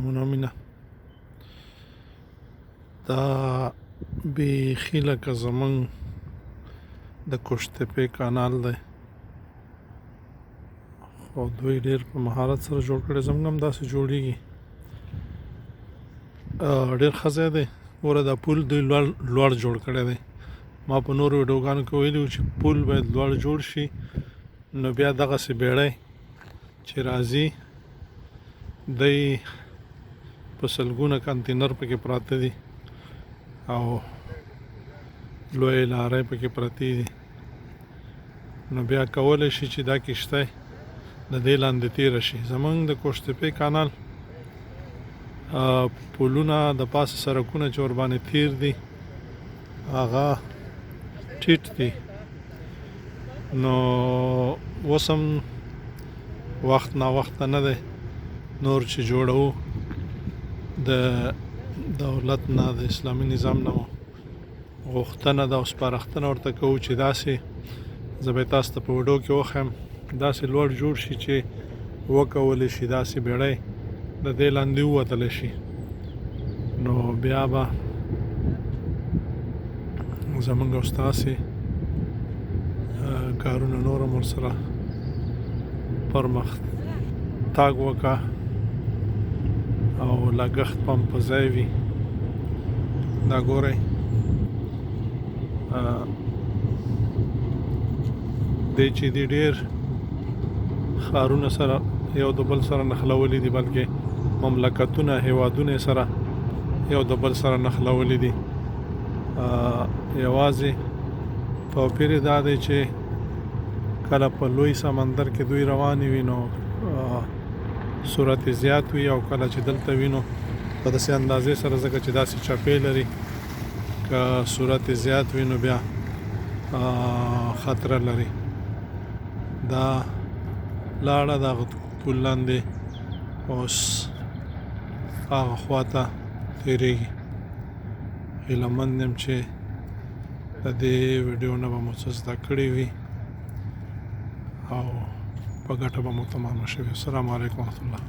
مینه دا بیخي لکه زمونږ د قوشتېپې کانال دی، خو دوی ډېر په مهارت سره جوړ کړی. زمونږ هم داسې جوړیږي. ډېر ښه ځای دی. ګوره دا پول دوی لوړ لوړ جوړ کړی دی. ما په نورو ویډیوګانو کې ویلي وو چې پول باید لوړ جوړ شي، نو بیا دغسې بیړۍ چې راځي دی په سلګونه کانتینر پکې پراته دي او لویې لارۍ پکې پرتې دي، نو بیا کولی شي چې دا کښتۍ د دې لاندې تیره شي. زمونږ د قوشتېپې کانال پولونه د پاسه سرکونه چې ورباندې تیر دي هغه ټیټ دي، نو اوس هم وخت نا وخته نه دی نور چې جوړو د دولت نه، د اسلامي نظام نه غوښتنه ده او سپارښتنه ورته کوو چې داسې، زه به تاسو ته په ویډیو کې وښیم، داسې لوړ جوړ شي چې وکولی شي داسې بیړۍ د دې لاندې ووتلی شي، نو بیا به زمونږ او ستاسې کارونه نور هم ورسره پرمختګ وکړه او لګښت به هم په ځای وي. دا ګورئ دی چې دی ډېر ښارونه سره یو د بل سره نښلولي دي، بلکې مملکتونه هیوادونه سره یو د بل سره نښلولي دي. یوازې توپیر یې دا دی چې کله په لوی سمندر کې دوی روانې وي نو سرعت یې زیات وي، او کله چې دلته وي نو په داسې اندازې سره، ځکه چې داسې چپې لري، که سرعت یې زیات وي نو بیا خطر لري. دا لاړه د هغه پول لاندې اوس هغه خواته تېرېږي. هیله مند یم چې د دې ویډیو نه به مو څه زده کړي وي او په ګټه به مو تمامه شوي. السلام علیکم ورحمت الله.